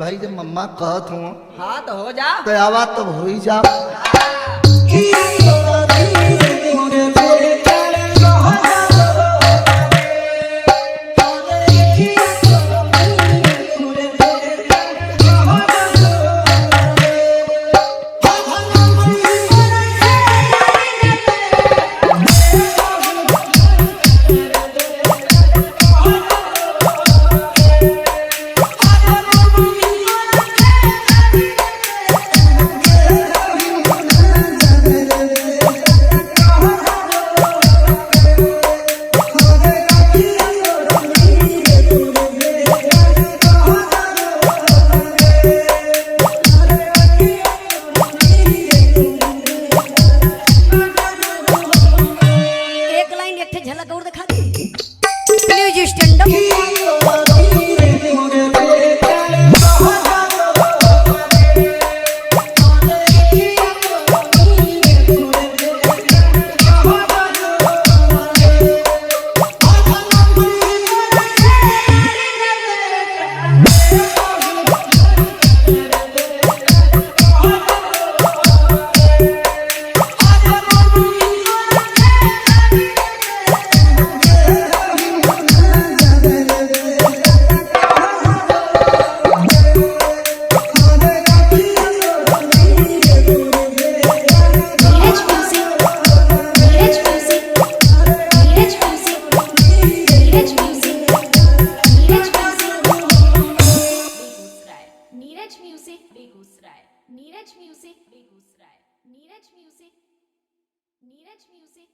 भाई जब मम्मा कहत हूँ हाँ तो हो जा। तो आवा तब हो ही जा। एक लाइन एक ठे झलक और दिखा दी। Please stand up. Neeraj music, Neeraj music, Neeraj music, Neeraj music, Neeraj music, Begusarai, Neeraj music, Begusarai, Neeraj music, Begusarai, Neeraj music, Neeraj music.